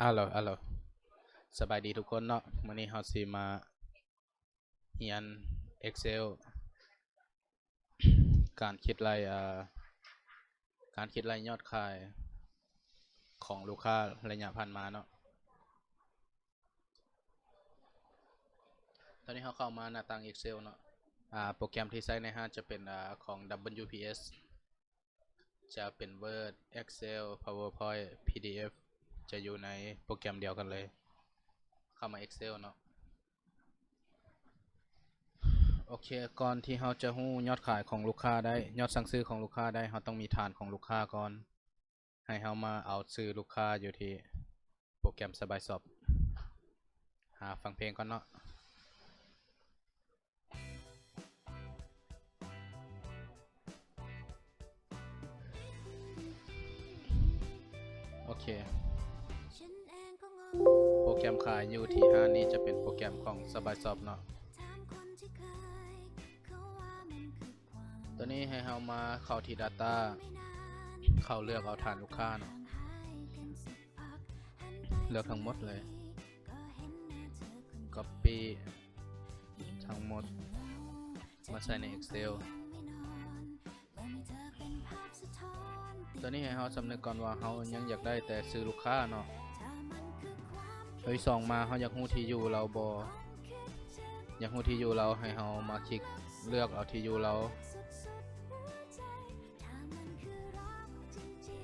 ອາໂຫຼ ອາໂຫຼ ສະບາຍດີທຸກຄົນເນາະ. ມື້ນີ້ເຮົາຊິມາຮຽນ Excel ການຄິດໄລ່ ເອີ ການຄິດໄລ່ຍອດຂາຍຂອງລູກຄ້າໄລຍະຜ່ານມາເນາະ. ຕອນນີ້ເຮົາເຂົ້າມາໜ້າຕ່າງ Excel ເນາະ. ອາ ໂປຣແກຣມທີ່ໃຊ້ໃນຮ້ານຈະເປັນ ອາ ຂອງ WPS ຈະເປັນ Word, Excel, PowerPoint, PDF ຈະຢູ່ໃນໂປຣແກຣມດຽວກັນເລີຍ. ເຂົ້າມາ Excel ເນາະ. ໂອເຄ ກ່ອນທີ່ເຮົາຈະຮູ້ຍອດຂາຍຂອງລູກຄ້າໄດ້, ຍອດສັ່ງຊື້ຂອງລູກຄ້າໄດ້, ເຮົາຕ້ອງມີຖານຂອງລູກຄ້າກ່ອນ. ໃຫ້ເຮົາມາເອົາຊື່ລູກຄ້າຢູ່ທີ່ໂປຣແກຣມ Sbuy Shop. ຫາຟັງເພງກ່ອນເນາະ. ໂອເຄ ໂປຣແກຣມຂາຍຢູ່ທີ່ຮ້ານນີ້ຈະເປັນໂປຣແກຣມຂອງ Sbuy Shop ເນາະ. ຕົວນີ້ໃຫ້ເຮົາມາເຂົ້າທີ່ Data ເຂົ້າເລືອກເອົາຖານລູກຄ້າເນາະ. ເລືອກທັງໝົດເລີຍ Copy ທັງໝົດມາໃສ່ໃນ Excel. ຕົວນີ້ໃຫ້ເຮົາສຳນຶກກ່ອນວ່າເຮົາຍັງຢາກໄດ້ແຕ່ຊື່ລູກຄ້າເນາະ. ຕົວທີສອງມາ ເຮົາຢາກຮູ້ທີ່ຢູ່ລາວບໍ່? ຢາກຮູ້ທີ່ຢູ່ລາວ ໃຫ້ເຮົາມາຄລິກເລືອກເອົາທີ່ຢູ່ລາວ.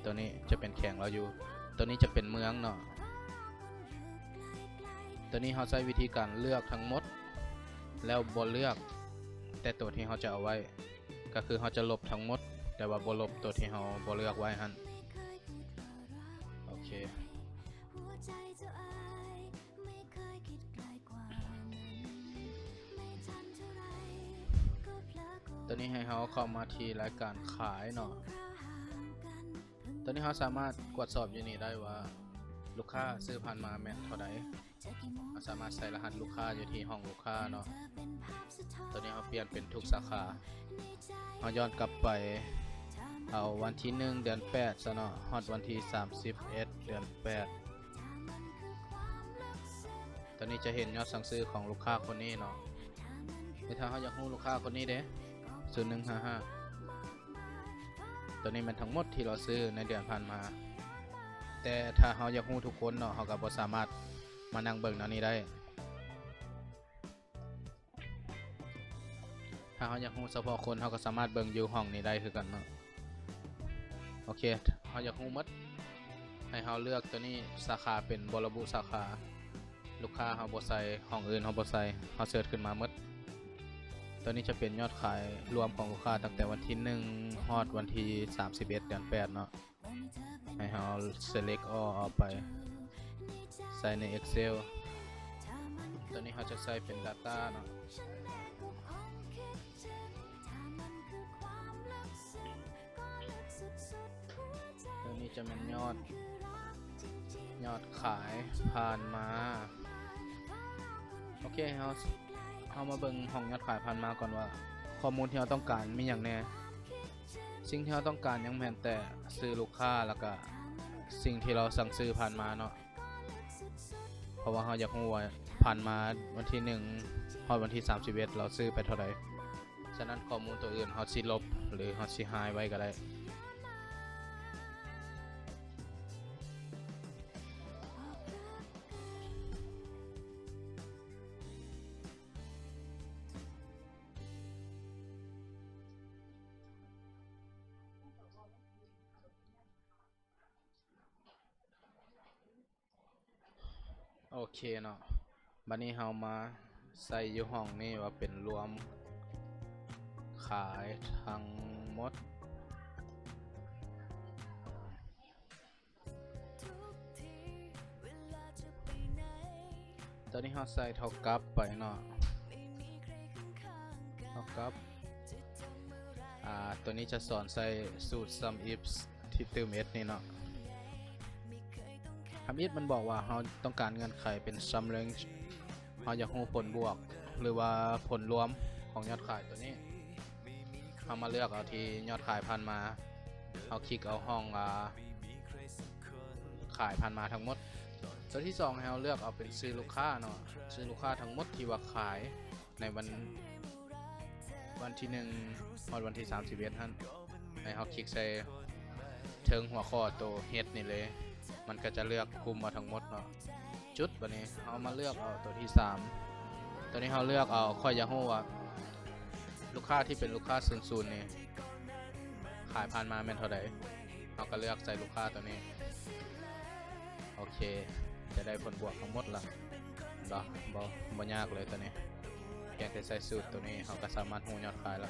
ຕົວນີ້ຈະເປັນແຂວງລາວຢູ່, ຕົວນີ້ຈະເປັນເມືອງເນາະ. ຕົວນີ້ເຮົາໃຊ້ວິທີການເລືອກທັງໝົດ ແລ້ວບໍ່ເລືອກແຕ່ຕົວທີ່ເຮົາຈະເອົາໄວ້. ກໍຄືເຮົາຈະລົບທັງໝົດ ແຕ່ວ່າບໍ່ລົບຕົວທີ່ເຮົາບໍ່ເລືອກໄວ້ຫັ້ນ. ໂອເຄ ຕົວນີ້ໃຫ້ເຮົາເຂົ້າມາທີ່ລາຍການຂາຍເນາະ. ຕົວນີ້ເຮົາສາມາດກວດສອບຢູ່ນີ້ໄດ້ວ່າລູກຄ້າຊື້ຜ່ານມາແມ່ນເທົ່າໃດ. ເຮົາສາມາດໃສ່ລະຫັດລູກຄ້າຢູ່ທີ່ຫ້ອງລູກຄ້າເນາະ. ຕົວນີ້ເຮົາປ່ຽນເປັນທຸກສາຂາ. ເຮົາຍ້ອນກັບໄປເອົາວັນທີໜຶ່ງ ເດືອນແປດຊະເນາະ ຮອດວັນທີສາມສິບເອັດ ເດືອນແປດ. ຕົວນີ້ຈະເຫັນຍອດສັ່ງຊື້ຂອງລູກຄ້າຄົນນີ້ເນາະ. ແຕ່ຖ້າເຮົາຢາກຮູ້ລູກຄ້າຄົນນີ້ເດ້ ສູນໜຶ່ງຫ້າຫ້າ ຕົວນີ້ແມ່ນທັງໝົດທີ່ລາວຊື້ໃນເດືອນຜ່ານມາ. ແຕ່ຖ້າເຮົາຢາກຮູ້ທຸກຄົນເນາະ ເຮົາກໍບໍ່ສາມາດມານັ່ງເບິ່ງແນວນີ້ໄດ້. ຖ້າເຮົາຢາກຮູ້ສະເພາະຄົນ ເຮົາກໍສາມາດເບິ່ງຢູ່ຫ້ອງນີ້ໄດ້ຄືກັນເນາະ. ໂອເຄ ເຮົາຢາກຮູ້ໝົດ ໃຫ້ເຮົາເລືອກຕົວນີ້ ສາຂາເປັນບໍ່ລະບຸສາຂາ. ລູກຄ້າເຮົາບໍ່ໃສ່, ຫ້ອງອື່ນເຮົາບໍ່ໃສ່, ເຮົາເສີດຂຶ້ນມາໝົດ. ຕົວນີ້ຈະເປັນຍອດຂາຍລວມຂອງລູກຄ້າຕັ້ງແຕ່ວັນທີໜຶ່ງ ຮອດວັນທີສາມສິບເອັດ ເດືອນແປດເນາະ. ໃຫ້ເຮົາ select all ເອົາໄປໃສ່ໃນ Excel. ຕົວນີ້ເຮົາຈະໃສ່ເປັນ data ເນາະ. ຕົວນີ້ຈະແມ່ນຍອດ ຍອດຂາຍຜ່ານມາ. ໂອເຄ ເຮົາ ເຮົາມາເບິ່ງຫ້ອງຍອດຂາຍຜ່ານມາກ່ອນວ່າ ຂໍ້ມູນທີ່ເຮົາຕ້ອງການມີຫຍັງແດ່. ສິ່ງທີ່ເຮົາຕ້ອງການຍັງແມ່ນແຕ່ຊື່ລູກຄ້າ ແລ້ວກະສິ່ງທີ່ລາວສັ່ງຊື້ຜ່ານມາເນາະ. ເພາະວ່າເຮົາຢາກຮູ້ວ່າຜ່ານມາວັນທີໜຶ່ງ ຮອດວັນທີສາມສິບເອັດ ລາວຊື້ໄປເທົ່າໃດ. ສະນັ້ນຂໍ້ມູນຕົວອື່ນເຮົາຊິລົບ ຫຼື ເຮົາຊິຫາຍໄວ້ກໍໄດ້. ໂອເຄເນາະ, ບັດນີ້ເຮົາມາໃສ່ຢູ່ຫ້ອງນີ້ວ່າເປັນລວມຂາຍທັງໝົດ. ຕົວນີ້ເຮົາໃສ່ເທົ່າກັບໄປເນາະ, ເທົ່າກັບ ອາ ຕົວນີ້ຈະສອນໃສ່ສູດ sum if ທີ່ຕື່ມ if ນີ້ເນາະ. Sum if ມັນບອກວ່າເຮົາຕ້ອງການເງື່ອນໄຂເປັນ sum range, ເຮົາຢາກຮູ້ຜົນບວກ ຫຼືວ່າຜົນລວມຂອງຍອດຂາຍຕົວນີ້. ເຮົາມາເລືອກເອົາທີ່ຍອດຂາຍຜ່ານມາ, ເຮົາຄລິກເອົາຫ້ອງ ອາ ຂາຍຜ່ານມາທັງໝົດ. ຕົວທີສອງ ໃຫ້ເຮົາເລືອກເອົາເປັນຊື່ລູກຄ້າເນາະ, ຊື່ລູກຄ້າທັງໝົດທີ່ວ່າຂາຍໃນວັນ ວັນທີໜຶ່ງຮອດວັນທີສາມສິບເອັດຫັ້ນ. ໃຫ້ເຮົາຄລິກໃສ່ເທິງຫົວຂໍ້ໂຕ Head ນີ້ເລີຍ, ມັນກໍຈະເລືອກກຸ່ມເອົາທັງໝົດເນາະ. ຈຸດ ບາດນີ້ເຮົາມາເລືອກເອົາຕົວທີສາມ. ຕົວນີ້ເຮົາເລືອກເອົາ, ຂ້ອຍຢາກຮູ້ວ່າລູກຄ້າທີ່ເປັນລູກຄ້າສູນສູນນີ້ ຂາຍຜ່ານມາແມ່ນເທົ່າໃດ. ເຮົາກໍເລືອກໃສ່ລູກຄ້າຕົວນີ້. ໂອເຄ, ຈະໄດ້ຜົນບວກທັງໝົດລະ. ບໍ່ ບໍ່ ບໍ່ຍາກເລີຍຕົວນີ້. ພຽງແຕ່ໃສ່ສູດຕົວນີ້ ເຮົາກໍສາມາດຮູ້ຍອດຂາຍລະ.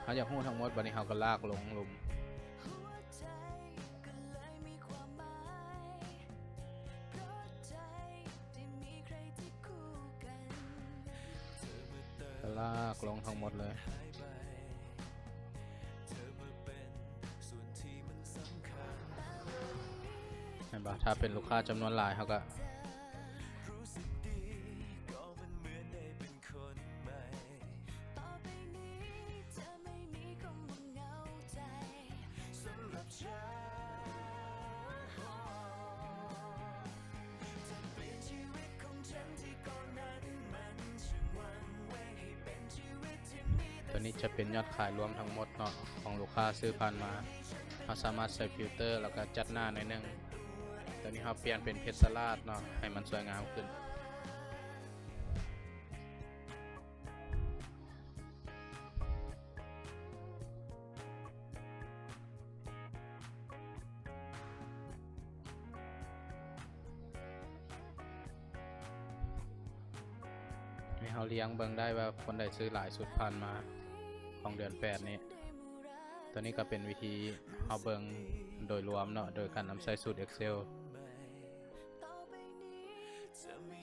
ເຮົາຢາກຮູ້ທັງໝົດ, ບາດນີ້ເຮົາກໍລາກລົງລຸ່ມ. ກໍລາກລົງທັງໝົດເລີຍ. ເຫັນບໍ່? ຖ້າເປັນລູກຄ້າຈຳນວນຫຼາຍ ເຮົາກໍ ຕົວນີ້ຈະເປັນຍອດຂາຍລວມທັງໝົດເນາະ ຂອງລູກຄ້າຊື້ຜ່ານມາ. ເຮົາສາມາດໃສ່ຟິວເຕີ ແລ້ວກໍຈັດໜ້າໜ້ອຍໜຶ່ງ. ຕົວນີ້ເຮົາປ່ຽນເປັນເພັດສະລາດເນາະ ໃຫ້ມັນສວຍງາມຂຶ້ນ. ໃຫ້ເຮົາລຽງເບິ່ງໄດ້ວ່າຄົນໃດຊື້ຫຼາຍສຸດຜ່ານມາຂອງເດືອນແປດນີ້. ຕົວນີ້ກໍເປັນວິທີເຮົາເບິ່ງໂດຍລວມເນາະ ໂດຍການນຳໃຊ້ສູດ Excel. ຈະມີ